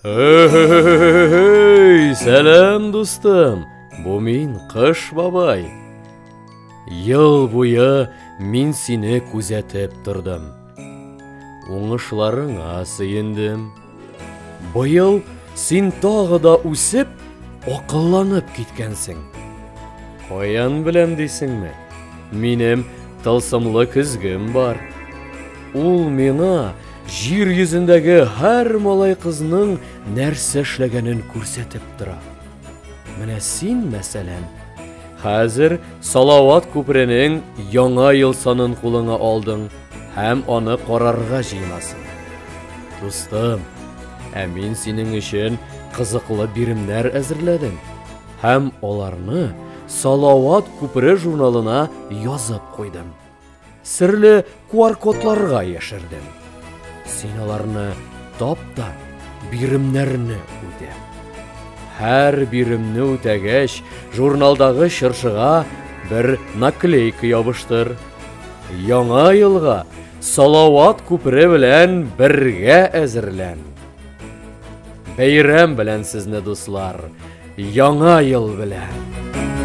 Эй, сәлам, дустым! Бу мин, Кыш бабай. Ел буе мин сине күзәтеп тордым. Уңышларыңа сөендем. Быел син тагы да үсеп, акылланып киткәнсең. Каян беләм дисеңме? Минем тылсымлы көзгем бар. Ул миңа җир йөзендәге һәр малай-кызның нәрсә эшләгәнен күрсәтеп тора. Менә син, мәсәлән, хәзер Салават күперенең яңа ел санын кулыңа алдың һәм аны карарга җыенасың. Дустым, ә мин синең өчен кызыклы биремнәр әзерләдем һәм аларны Салават күпере журналына язып куйдым. Серле QR-кодларга яшердем. Син аларны тап та биремнәрне үтә. Һәр биремне үтәгәч, журналдагы чыршыга бер наклейка ябыштыр. Яңа елга Салават күпере белән бергә әзерлән. Бәйрәм белән сезне, дуслар! Яңа ел белән!